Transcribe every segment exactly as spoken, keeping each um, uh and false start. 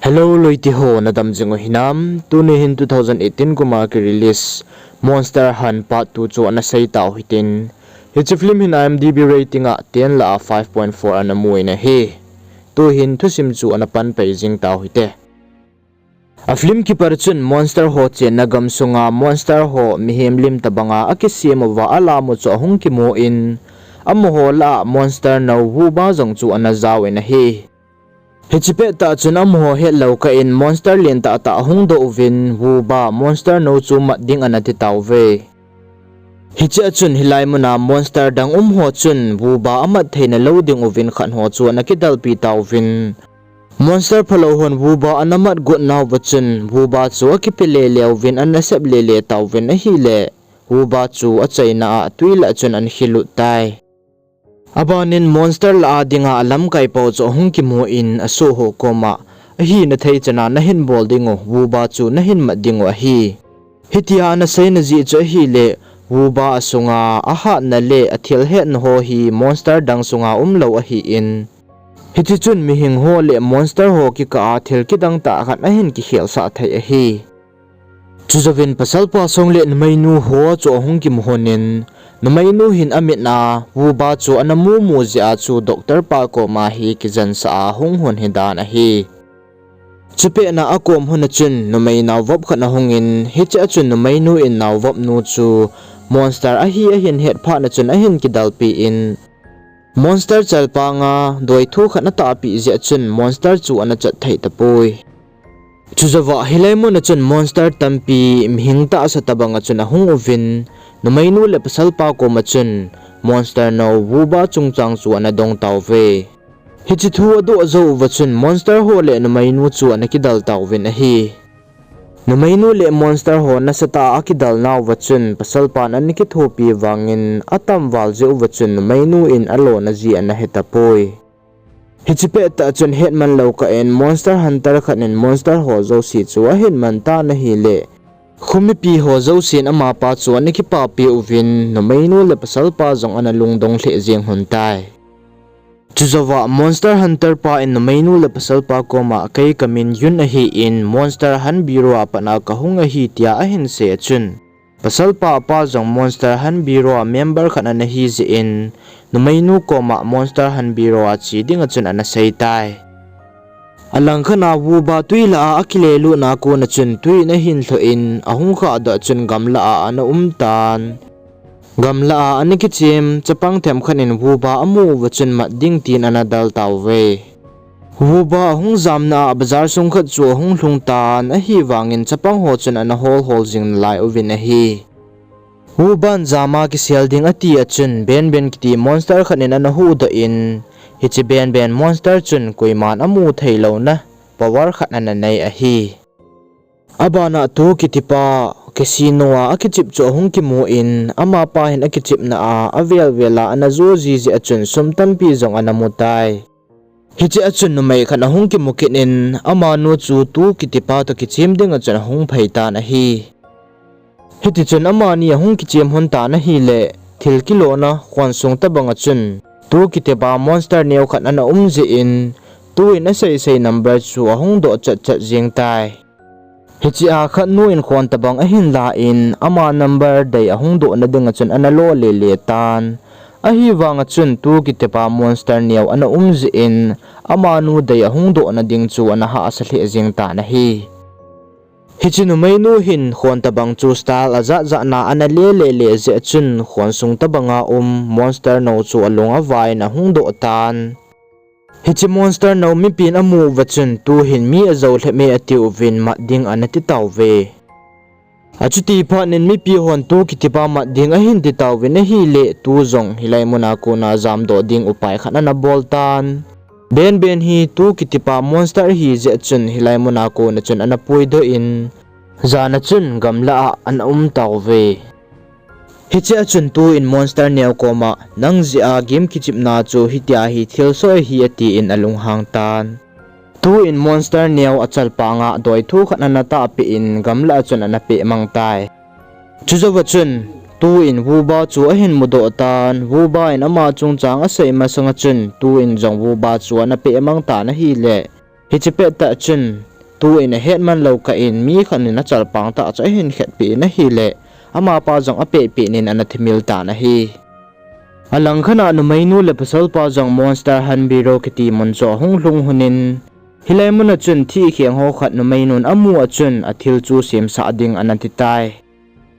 Hello loite ho, nadam jing u hinam? Tuni hin two thousand eighteen kum a ki release Monster Hunt Part two chu ana sei tau hitin. Hiche film hin I M D B rating a ten lah a five point four ana mu in ahi. Tuhin thusim chu ana pan pai jing tau hite. A film kipat chun monster ho chenna gam sunga monster ho mihem lim tobanga akisem uva alam u chu ahung kimu in, amaho lah a monster nou Wuba jong chu ana jao in ahi. Hiche pettah chun amaho hetlou kah in monster lentah tah ahung doh uvin Wuba monster nou chu mat ding ana ti tauve. Hichea chun hilai muna monster dang um ho chun Wuba amat theina lou ding uvin khat ho chu ana kidalpi tauvin. Monster phalou hon Wuba ana mat got nauva chun Wuba chu akipe lele uvin ana sep lele tauvin ahile, Wuba chu achaina a twi lah chun ana khilut tai. Abanin monster lah a dinga alamkai pau chu ahung kimu in asoh ho koma, ahina thei chana nahin bol dingu, Wuba chu nahin mat dingu ahi. Hitia ana seina jeh chu ahile, Wuba asunga ahatna le athil hetna ho hi monster dang sunga umlou ahin, hiti chun mihing ho le monster ho kikah a thil kidang tah khat ahin kikhelsah thei ahi. Chujouvin pasalpa song le numeinu ho chu ahung kimu honin, numeinu hin amit a Wuba chu ana mumu jeh a chu doctor pa koma hi kijansah a hung hon hidan ahi. Chupet na akom hon a chun numei naovop khat ahungin, hichea chun numeinu in naovopnu chu monster ahi ahin het phat na chun ahin kidalpi in, monster chalpanga doithu khat atahpeh jeh a chun monster chu ana chat thei tapoi. Chujouva hilai muna chun monster tampi mihing tahsa tobanga chun ahung uvin, numeinu le pasalpa koma chun monster nou Wuba chungchang chu ana dong tauve. Hiche thu adoh jou uva chun monster ho le numeinu chu ana kidal tauvin ahi. Numeinu le monster ho nasatah a akidal nauva chun pasalpan ana kithopi vangin atam val jeh uva chun numeinu in alona ji ana he tapoi. Hiche pettah chun hetman lou kah in monster hunter khat in monster ho jouse chu ahin man tan ahile, kho mipi ho jousen amapa chu ana kipapi uvin numeinu le pasalpa jong ana lungdong lheh jeng hon tai. Chujouva monster hunter pa in numeinu le pasalpa koma kei kamin Yun ahin monster hunt bureau a pat a kahung ahi tia ahin sei a chun, pasalpa pa jong monster hunt bureau a member khat ana hi jeh in, numeinu koma monster hunt bureau a che dinga chun ana sei tai. Alangkhat a Wuba twi lah a akilelutna a kona chun twi in ahin lhoh in ahung khahdoh a chun gamlah a ana um tan. Gamlah a ana kichem chapang themkhat in Wuba amu uva chun mat ding tin ana dal tauve. Wuba ahung jamna a bazar sung khat chu ahung lhung tan ahivangin chapang ho chun ana hol hol jing nalai uvin ahi. Wuban jama kisel ding ati a chun Benben kiti monster khat in ana huhdoh in, hiche Benben monster chun koiman amu theilouna power khat ana nei ahi. Abana Tu kitipa casino a akichep chu ahung kimu in, amapa hin akichepna a avel vel a ana jo ji jeh a chun sum tampi jong ana mu tai. Hichea chun numei khat ahung kimu kit in, amanu chu Tu kitipa toh kichem dinga chun ahung phei tan ahi. Hitichun amani ahung kichem hon tan ahile, thil kilona khonsung tobanga chun Tu kitipa monster neo khat ana um jeh in, Tu in asei sei number chu ahung doh chat chat jeng tai. Hichea khatnu in khon tobang ahin la in, ama number dei ahung dohna dinga chun ana lo lele tan. Ahivanga chun Tu kitipa monster neo ana um jeh in, amanu dei ahung dohna ding chu ana hahsa lheh jeng tan ahi. Hiche numeinu hin khon tobang chu style ajat jat na ana le lele jeh a chun khonsung tobanga um monster nou chu alung avai in ahung doh tan. Hiche monster nou mipin amu uva chun Tu hin mi ajou lheh me atiuvin mat ding ana ti tauve. Achuti phat in mipi hon Tu kitipa mat ding ahin ti tauvin ahile, Tu jong hilai muna kona jamdoh ding upai khat ana bol tan. Benben hi Tu kitipa monster ahi jeh a chun hilai muna kona chun ana puidoh in, jana chun gamlah a ana um tauve. Hichea chun Tu in monster neo koma, nang jeh a game kichepna chu hitia hi thilsoh ahi atin alunghang tan. Tu in monster neo achalpanga doithu khat ana tahpeh in gamlah a chun ana peh mang tai. Chujouva chun Tu in Wuba chu ahin mudoh tan, Wuba in ama chungchang asei masanga chun Tu in jong Wuba chu ana peh mang tan ahile, hiche pettah chun tu in ahet man lou kah in mi khat in achalpang tah chu ahin khetpeh in ahile, amapa jong apehpeh in ana thimil tan ahi. Alangkhat a numeinu le pasalpa jong Monster Hunt Bureau kiti mun chu ahung lhung lhon in, hilai mun a chun thihkheng ho khat numeinun amu a chun athil chu semsah ding ana titai.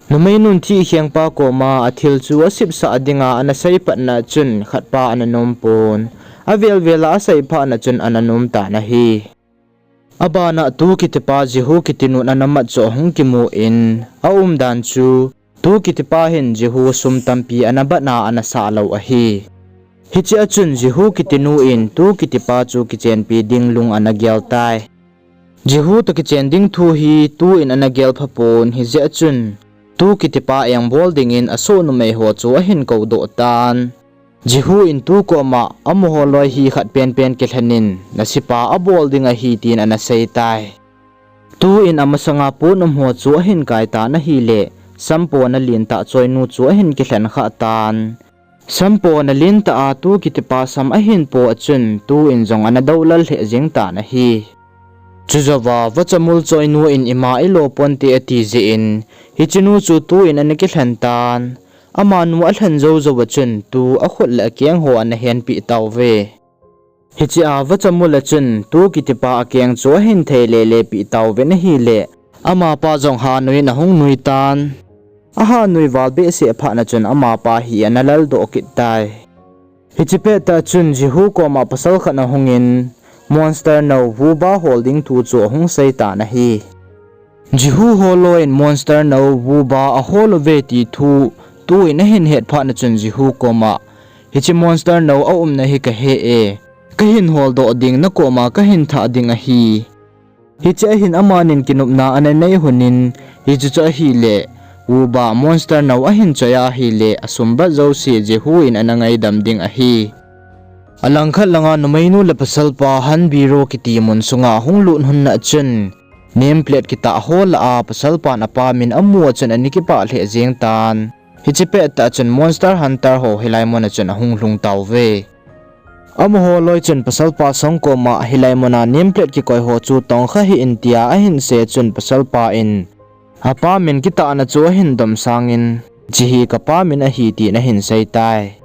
Numeinun thihkhengpa koma athil chu asepsah dinga ana seipatna a chun khatpa ana nompon, avelvel a aseiphat na chun ana nom tan ahi. Abana Tu kitipa Jihu kitinun ana mat chu ahung kimu in, aumdan chu Tu kitipa hin Jihu sum tampi ana batna ana sah lou ahi. Hichea chun Jihu kitinu in Tu kitipa chu kichenpi ding lung ana gel tai. Jihu toh kichen ding thu hi Tu in ana gel phapon, hijeh a chun Tu kitipa engbol dingin asoh numei ho chu ahin koudoh tan. Jihu in Tu koma, amaho loi hi khat penpen kilhen in, nasepa abol ding ahi, tin ana seitai. Tu in amasanga pon umho chu ahin kaitan ahile, sampona lentah choinu chu ahin kilhen khah tan. Sampona lentah a Tu kitipa sam ahin po a chun Tu in jong ana doulal lheh jeng tan ahi. Chujouva vachamul choinu in, ima ilo ponte, ati jeh in, hichenu chu Tu in ana kilhen tan. Amanu alhen jou jouva chun Tu akhut le akeng ho ana henpeh tauve. Hichea vachamul a chun Tu kitipa akeng chu ahin thei lele peh tauvin ahile, amapa jong hanui in ahung nui tan. Ahanui val behseh phat na chun amapa hi ana laldoh kit tai. Hiche pettah chun Jihu koma pasal khat ahungin, monster nou Wuba hol ding thu chu ahung seitan ahi. Jihu holoi in monster nou Wuba ahol uve ti thu Tu in ahin het phat na chun Jihu koma, hiche monster nou aumna hi kahe e, kahin holdoh ding, nakoma kahin thah ding ahi. Hiche ahin amanin kinopna ana nei lhonin, hiche chu ahile, Wuba monster nou ahin choi ahile, asumbat jouse Jihu in ana ngaidam ding ahi. Alangkhat langa numeinu le pasalpa Hunt Bureau kiti mun sunga ahung lut lhon na chun, name plate kitah ho lah a pasalpan apa min amu a chun ana kipah lheh jeng tan. Hiche pettah chun Monster Hunter ho hilai mun a chun ahung lhung tauve. Amaho loi chun pasalpa Song koma, hilai muna name plate kikoi ho chu tongkha hih in, tia ahin sei chun pasalpa in apa min kitahna chu ahin domsangin, hiche hi kapa min ahi, tin ahin seitai.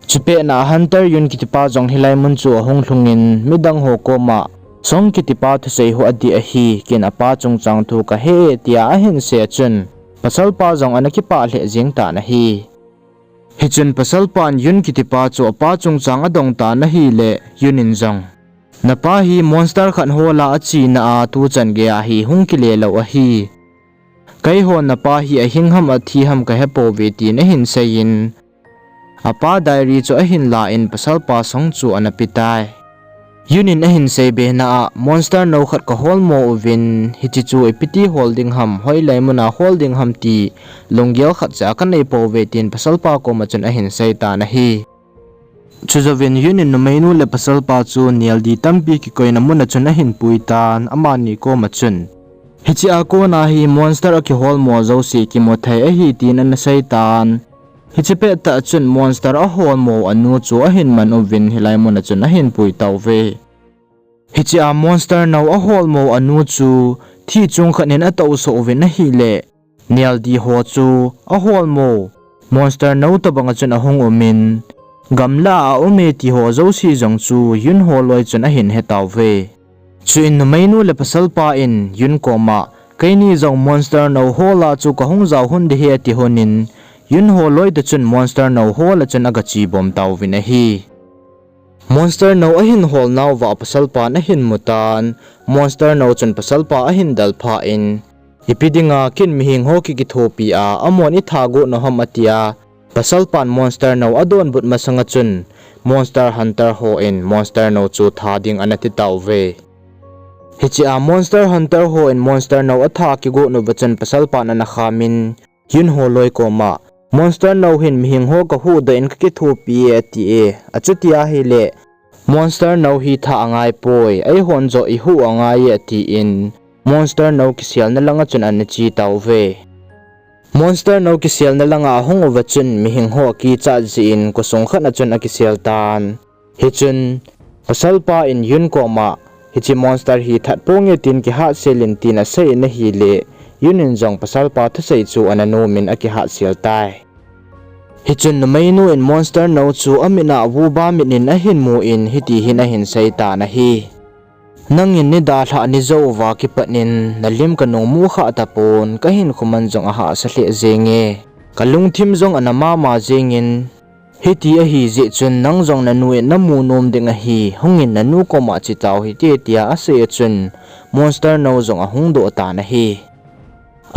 Chupet na a Hunter Yun kitipa jong hilai mun chu ahung lhungin, midang ho koma, Song kitipa thusei ho adih ahi, ken apa chungchang thu kahe e, tia ahin sei chun, pasalpa jong ana kipah lheh jeng tan ahi. Hichun pasalpan Yun kitipa chu apa chungchang adong tan ahile, Yun in jong, napa hi monster khat hola achena a tuchan geiya hi hung kile lou ahi. Keihon napa hi ahing ham athi ham kahepouve, tin ahin seiyin, apa diary chu ahin la in pasalpa Song chu ana petai. Yun in ahin seibena a, monster nou khat kaholmo uvin, hiche chu ipiti hol ding ham, hoilai muna hol ding ham ti lunggel khatcha kaneipouve, tin pasalpa koma chun ahin seitan ahi. Chujouvin Yun in numeinu le pasalpa chu neldi tampi kikoina muna chun ahin puitan, amani koma chun, hichea kona hi monster akiholmo jouse kimuthei ahi, tin ana seitan. Hiche pettah chun monster aholmo anu chu ahin man uvin hilai muna chun ahin pui tauve. Hichea monster nou aholmo anu chu thih chung khat in atousoh uvin ahile, neldi ho chu aholmo monster nou tobanga chun ahung umin, gamla a aume ti ho jouse jong chu Yun holoi chun ahin hetauve. Chuin numeinu le pasalpa in Yun koma, keini jong monster nou hola chu kahung jao lhon ding ahi, ati lhonin, Yun holoi toh chun monster nou hola chun agache bom tauvin ahi. Monster nou ahin holnauva pasalpan ahin mutan, monster nou chun pasalpa ahin delphah in, ipi dinga ken mihing ho kikithopi a, amahon itha got u ham, atia, pasalpan monster nou adonbut masanga chun, Monster Hunter hon monster nou chu tha ding ana titauve. Hichea Monster Hunter hon monster nou atha kigot uva chun pasalpan ana khamin, Yun holoi koma, monster nou hin mihing ho kahuhdoh in kakithopi e, ati e, achuti ahile, monster nou hi tha angaipoi, eihon joh ihuh angai e, atin, monster nou kiselna langa chun ana che tauve. Monster nou kiselna langa ahung uva chun mihing ho akichat jeh in khosung khatna chun akisel tan. Hichun, pasalpa in Yun koma, hiche monster hi that ponge tin kihat sel in tin asei in ahile, Yun in jong pasalpa thusei chu ana nom in akihat sel tai. Hichun numeinu in monster nou chu amit a Wuba mit in ahin mu in hiti hin ahin sei tan ahi. Nangin nidalhah ni jouva kipat in nalim kanung mu khah tapon, kahinkho man jong ahahsa lheh jenge. Kalungthim jong ana mama jengin, hiti ahi jeh chun nang jong nanu in namu nom ding ahi, hungin nanu koma che tau hite, tia asei a chun monster nou jong ahung doh tan ahi.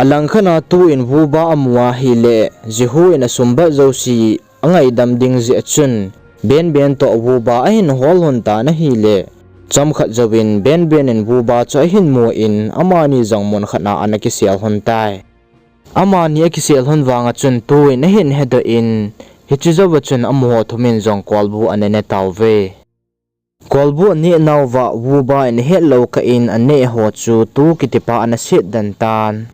Alangkhat a Tu in Wuba amu ahile, Jihu in asumbat jouse angaidam ding jeh a chun, Benben toh Wuba ahin hol lhon tan ahile, chomkhat jouvin Benben in Wuba chu ahin mu in amani jong mun khat a ana kisel lhon tai. Amani akisel lhon vanga chun Tu in ahin hedoh in, hiche jouva chun amaho thum in jong kolbu ana ne tauve. Kolbu aneh nauva Wuba in ahet lou kah in aneh ho chu Tu kitipa ana set den tan.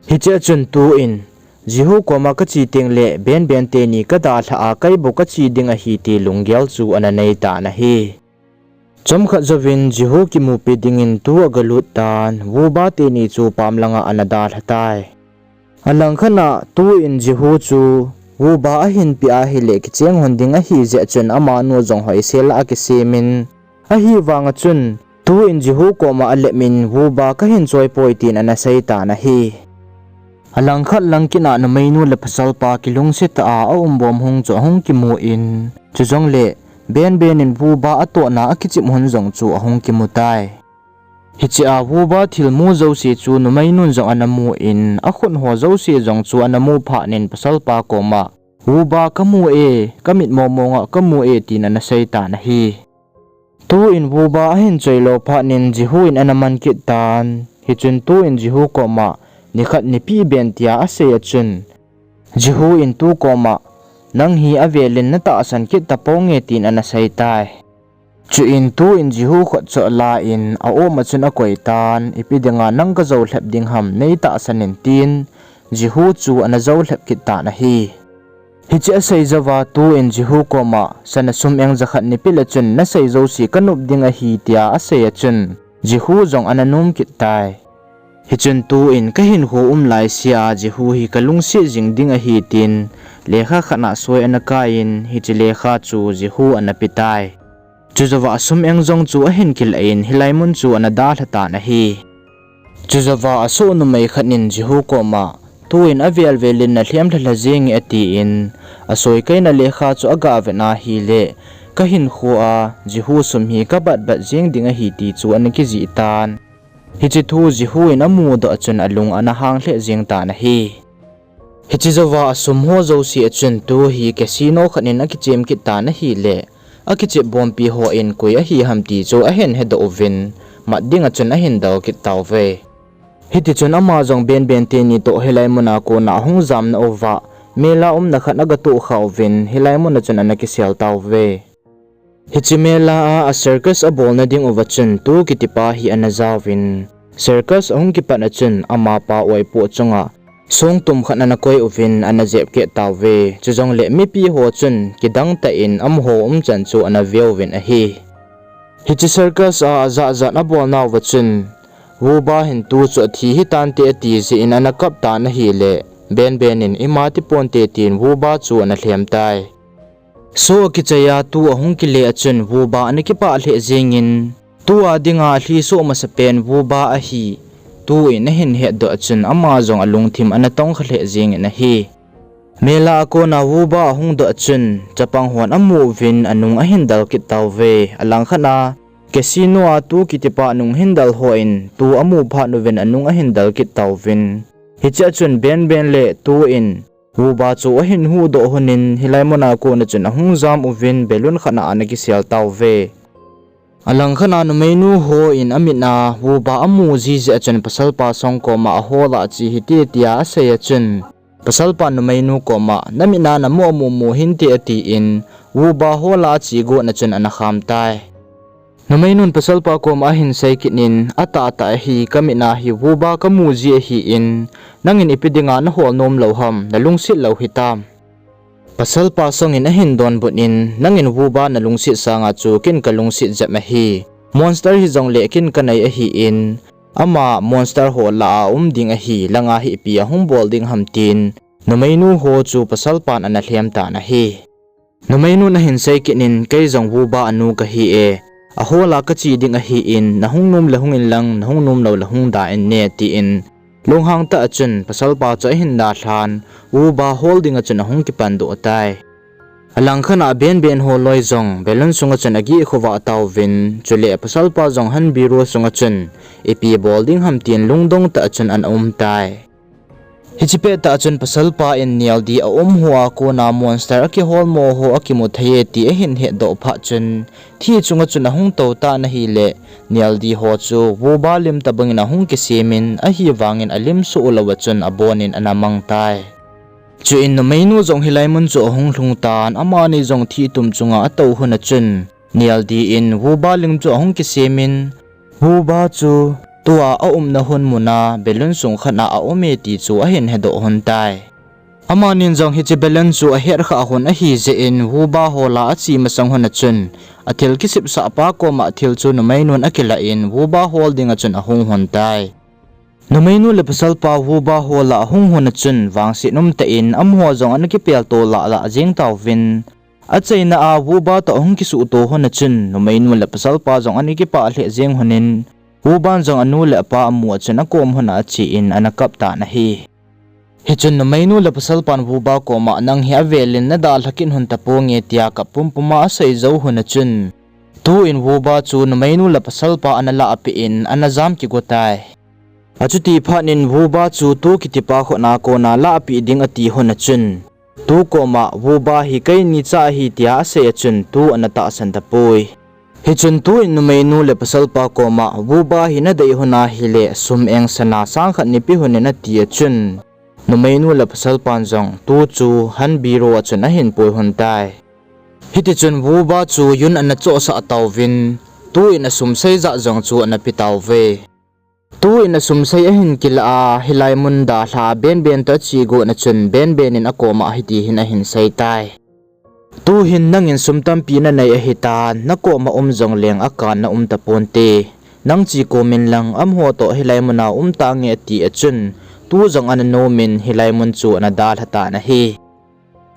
Hichea chun Tu in, Jihu koma kache tengle Benben teni kadalhah a, kei bou kache ding ahi ti lunggel chu ana nei tan ahi. Chomkhat jouvin Jihu kimupi dingin Tu agalut tan, Wuba teni chu pam langa ana dalha tai. Alangkhat a Tu in Jihu chu Wuba ahin pe ahile kicheng lhon ding ahi jeh chun amanu jong hoisel a akisem in, ahivanga chun Tu in Jihu koma alep in Wuba kahin choi poi tin ana sei tan ahi. Alangkhat lang kit a numeinu le pasalpa kilungset tah a aumbom hung chu ahung kimu in, chujongle Benben in Wuba atohna akichep lhon jong chu ahung kimu tai. Hichea Wuba thilmu jouse chu numeinun jong ana mu in, akhut ho jouse jong chu ana mu phat in pasalpa koma, Wuba kamu e, kamit mongmong a kamu e, tin ana sei tan ahi. Tu in Wuba ahin choi lou phat in Jihu in ana man kit tan, hichun Tu in Jihu koma, nikhat nipi ben tia asei a chun, Jihu in Tu koma, nang hi avel in natahsan kit taponge, tin ana sei tai. Chuin Tu in Jihu khut chu ala in aum a chun akoi tan, ipi dinga nang kajou lhep ding ham, nei tahsan in, tin Jihu chu ana jou lhep kit tan ahi. Hiche asei jouva Tu in Jihu koma, sana sum eng jakhat neipeh le chun nasei jouse kanop ding ahi, tia asei a chun Jihu jong ana nom kit tai. Hichun Tu in kahinkho um laisea Jihu hi kalungset jing ding ahi, tin lekha khat a soi ana kai in, hiche lekha chu Jihu ana pe tai. Chujouva asum eng jong chu ahin kilah in, hilai mun chu ana dalha tan ahi. Chujouva asoh numei khat in Jihu koma, Tu in avel vel in nalhem lhalha jenge, atin, asoi kaina lekha chu aga vet ahile, kahinkho a Jihu sum hi kabat bat jeng ding ahi ti chu ana kijih tan. Hiche thu Jihu in amudoh a chun alung ana hang lheh jeng tan ahi. Hiche jouva asum ho jouse a chun Tu hi casino khat in akichem kit tan ahile, akichep bompi hon koi ahi ham ti chu ahin hedoh uvin, mat dinga chun ahin del kit tauve. Hitichun ama jong Benben teni toh hilai muna kona ahung jamna uva, mela umna khat agatoh kha uvin, hilai muna chun ana kisel tauve. Hiche mela a, a circus abolna ding uva chun Tu kitipa hi ana jauvin, circus ahung kipat a chun amapa oipoh chunga songtum khat ana koi uvin ana jep kit tauve. Chujongle mipi ho chun kidang tah in amaho umchan chu ana veuvin ahi. Hiche circus a ajat jat abolnauva chun, Wuba hin Tu chu athi hitante ati jeh in ana kap tan ahile, Benben in ima tiponte tin Wuba chu ana lhem tai. Show akichai a Tu ahung kile a chun Wuba ana kipah lheh jengin, Tu a dinga alhi soh masapen Wuba ahi, Tu in ahin hetdoh a chun ama jong alungthim ana tongkha lheh jengin ahi. Mela a kona Wuba ahungdoh a chun, chapang hon amu uvin anung ahin del kit tauve. Alangkhat a, casino a Tu kitipa nung hin del hon Tu amu phat uvin anung ahin del kit tauvin. Hichea chun Benben le Tu in Wuba chu ahin huhdoh lhonin, hilai muna kona chun ahung jam uvin balloon khat a ana kisel tauve. Alangkhat a numeinu hon amit a Wuba amu jiji a chun pasalpa song koma ahol a che hite tia asei a chun, pasalpan numeinu koma, namit a namu amu mu hinte atin, Wuba hol a che got na chun ana kham tai. Numeinun pasalpa koma ahin sei kit in, atahtah ahi, kamit a hi Wuba kamu ji ahin, nangin ipi dinga nahol nom lou ham, nalungset lou hitam? Pasalpa song in ahin donbut in, nangin Wuba nalungset sanga chu ken kalungset jep ahi. Monster hijongle kin kanei ahin, ama monster ho lah a um ding ahi, langa hi ipi ahung bol ding ham tin, numeinu ho chu pasalpan ana lhem tan ahi. Numeinun ahin sei kit in, kei jong Wuba anu kahi e, ahol a kache ding ahin, nahung nom le hung inlang, nahung nom lou le hung da in ne, tin lunghang tah a chun pasalpa chu ahin dalhan, Wuba hol dinga chun ahung kipandoh tai. Alangkhat a Benben ho loi jong balloon sunga chun ageh khovah tauvin, chule pasalpa jong Hanbiru sunga chun ipi bol ding ham tin lungdong tah a chun ana um tai. Hiche pettah a chun pasalpa in Neldi aum hoa kona monster akiholmo ho akimu thei e ti ahin hetdoh phat chun, thi chunga chun ahung tou tan ahile, Neldi ho chu Wuba lim tobangin ahung kisemin, ahivangin alim suh louva chun abonin ana mang tai. Chuin numeinu jong hilai mun chu ahung lhung tan, amani jong thi tum chunga atou hun a chun, Neldi in Wuba lim chu ahung kisemin, Wuba chu tua aumna hun muna balloon sung khat a aume ti chu ahin hedoh hun tai. Amanin jong hiche balloon chu ahet khah hun ahi jeh in, Wuba hol a ache masang hun a chun, athil kisipsah pa koma thil chu numeinun akilah in, Wuba hol dinga chun ahung hun tai. Numeinu le pasalpa Wuba hol a ahung hun a chun, vangset umtah in amaho jong ana kipelto lahlah jeng tauvin, achaina a Wuba toh ahung kisuhto hun a chun, numeinu le pasalpa jong ana kipah lheh jeng hun in, Wuban jong anu le apa amu a chun akom hun a ache in ana kap tan ahi. Hichun numeinu le pasalpan Wuba koma, nang hi avelin nadalha kit hun taponge tia kap pumpuma asei jou hun a chun, tuin Wuba chu numeinu le pasalpa ana lahpeh in ana jam kigo tai. Achuti phat in Wuba chu tu kitipa khut a kona lahpeh ding ati hun a chun, tu koma Wuba hi keini cha ahi tia asei a chun tu ana tahsan tapoi. Hichun tuin numeinu le pasalpa koma, Wuba hi nadei hun ahile sum eng sana sang khat neipe hun in ati a chun, numeinu le pasalpan jong tu chu Hanbiru a chun ahin pui hun tai. Hitichun Wuba chu Yun ana chohsah tauvin, tuin asum sei jat jong chu ana pe tauve. Tuin asum sei ahin kilah a, hilai mun dalha Benben toh ache got na chun Benben in akoma hiti hin ahin sei tai. Tuhin nangin sum tampi nanei ahitan, nakoma um jongleng akan naum taponte. Nang che komin lang amaho toh hilai muna um tange ati a chun, tu jong ana nomin hilai mun chu ana dalha tan ahi.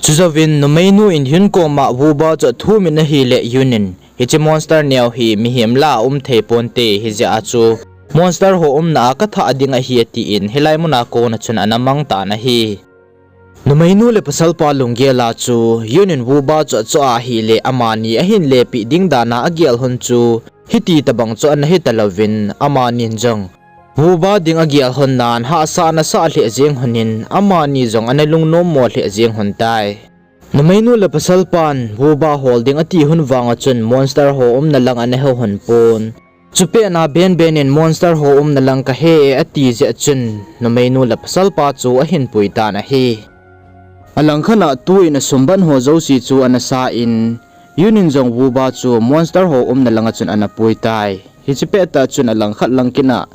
Chujouvin numeinu in Yun koma Wuba chu athumin ahile Yun in, hiche monster neo hi mihem lah a um thei ponte, hijeh a chu monster ho umna a kathah ding ahi atin, hilai muna kona chun ana mang tan ahi. Numeinu le pasalpa lunggel a chu Yun in Wuba chu achoh ahile amani ahin lepeh ding dan a agel hun chu hiti tobang chu ana hi talouvin, amanin jong Wuba ding agel hun nan hahsa ana sah lheh jeng hun in, amani jong ana lungnommo lheh jeng hun tai. Numeinu le pasalpan Wuba hol ding ati hun vanga chun monster ho umna lang ana he hun pon. Chupet na Benben in monster ho umna lang kahe e ati jeh chun, numeinu le pasalpa chu ahin pui tan ahi. Alangkhat a tuin asum ban ho jouse chu ana sa in, Yun in jong Wuba chu monster ho umna langa chun ana pui tai. Hiche pettah chun alangkhat lang kit a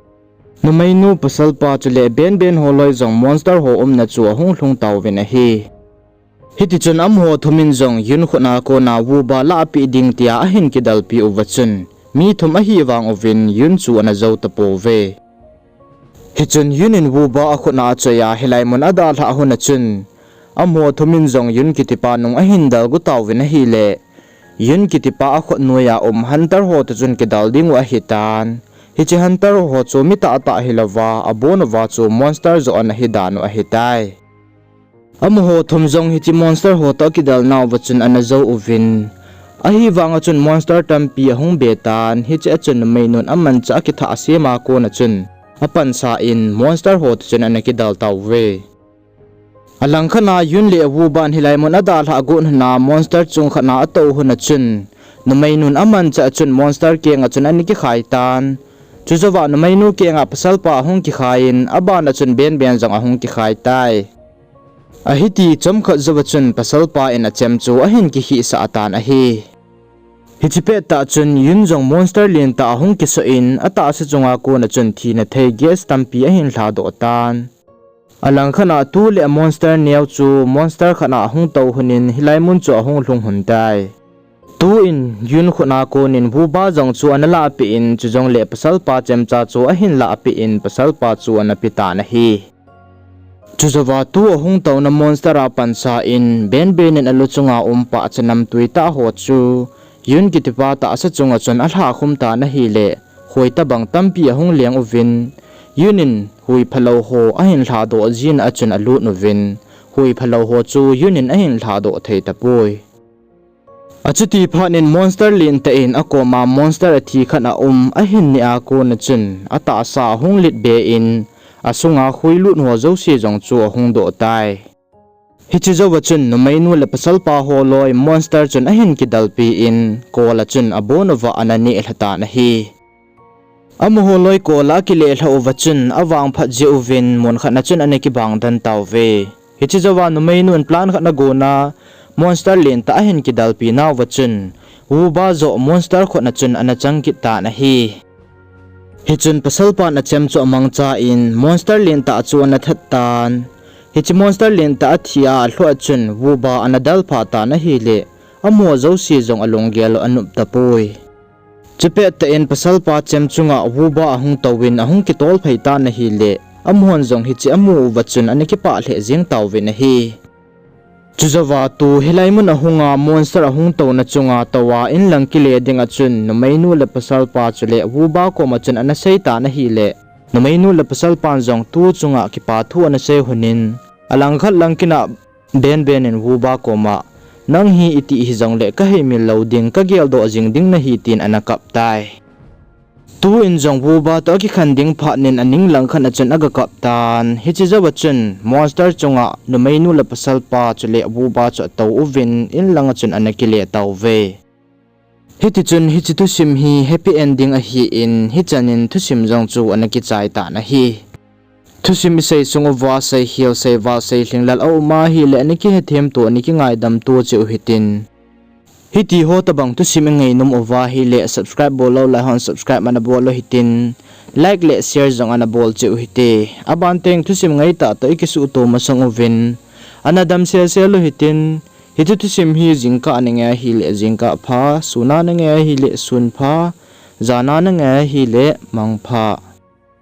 numeinu, pasalpa chule Benben ho loi jong monster ho umna chu ahung lhung tauvin ahi. Hitichun amaho thumin jong Yun khut a kona Wuba lahpeh ding tia ahin kidalpi uva chun, mi thum ahivang uvin Yun chu ana jou tapouve. Hichun Yun in Wuba akhut a achoi a hilai mun adalhah hun a chun, amaho thumin jong Yun kitipa nung ahin dalgu tauvin ahile, Yun kitipa akhut noiya um hunter ho toh chun kidal dingu ahitan. Hiche hunter ho chu mi tahtah hilouva, abon uva chu monster joh ana hi dan u ahitai. Amaho thum jong hiche monster ho toh akidalna uva chun ana jou uvin, ahivanga chun monster tampi ahung be tan, hiche a chun numeinun amanchah akithah sem a kona chun apansa in monster ho toh chun ana kidal tauve. Alangkhat a Yun le Wuban hilai mun adalhah got hun a monster chung khat a atou hun a chun, numeinun amanchah chun monster kenga chun ana kikhai tan. Chujouva numeinu kenga pasalpa ahung kikhai in, abana chun Benben jong ahung kikhai tai. Ahiti chomkhat jouva chun pasalpa in achem chu ahin kikhihsah tan ahi. Hiche pettah chun Yun jong monster lentah ahung kisoh in, atahsa chunga kona chun thina thei gas tampi ahin lhadoh tan. Alangkhat a tu le monster neo chu monster khat a ahung tou hun in hilai mun chu ahung lhung hun tai. Tuin Yun khut a konin Wuba jong chu ana lahpeh in, chujongle pasalpa chemcha chu ahin lahpeh in, pasalpa chu ana petan ahi. Chujouva tu ahung touna monster a pansa in Benben in alu chunga um pahcha namtui tah ho chu Yun kitipa tahsa chunga chun alhah khum tan ahile, khoi tobang tampi ahung leng uvin, Yun in hui phalou ho ahin lhadoh jin achun alut uvin, hui phalou ho chu Yun in ahin lhadoh thei tapoi. Achuti phat in monster lentah in akoma monster athi khat aum ahin neh a kona chun atahsa ahung lit be in, asunga khoi lut ho jouse jong chu ahung doh tai. Hiche jouva chun numeinu le pasalpa holoi monster chun ahin kidalpi in, kol a chun abon uva ana neh lha tan ahi. Amaho loi kol a akile lhah uva chun avangphat jeh uvin mun khat a chun ana kibang den tauve. Hiche jouva numeinun plan khat ana gona, monster lentah ahin kidalpi nauva chun Wuba joh monster khut a chun ana chang kit tan ahi. Hichun pasalpan achem chu amangcha in monster lentah chu ana that tan. Hiche monster lentah athi a alhoh a chun Wuba ana dalpha tan ahile, amaho jouse jong alunggel u anop tapoi. Chupettah in pasalpa chem chunga Wuba ahung touvin ahung kitol phei tan ahile, amahon jong hiche amu uva chun ana kipah lheh jeng tauvin ahi. Chujouva tu hilai mun ahunga monster ahung touna chunga touva inlang kile dinga chun numeinu le pasalpa chule Wuba koma chun ana sei tan ahile, numeinu le pasalpan jong tu chunga kipa thu ana sei lhonin, alangkhat lang kit a Benben in Wuba koma, nang hi itih hijongle kaheimil lou ding, kageldoh jing ding nahi tin ana kap tai. Tuin jong Wuba toh akikhen ding phat in aning langkhat a chun aga kap tan. Hiche jouva chun monster chunga numeinu le pasalpa chule Wuba chu atou uvin inlanga chun ana kile tauve. Hitichun hiche thusim hi happy ending ahin, hichan in thusim jong chu ana kichai tan ahi. Thusim isei sung uva seikhel, seival, seilhinglel aum ahile ana kihethem to, ana kingaidam to cheh u hitin. Hitiho tobang thusim ingainom uva ahile subscribe bol lou lai hon subscribe ana bol u hitin. Like le share jong ana bol cheh u hite. Aban teng thusim ngaitah toh ikisuhto masang uvin, ana damsel sel u hitin. Hiche thusim hi jingkah a nangai ahile jingkah pha, sun a nangai ahile sun pha, jan a nangai ahile mang pha.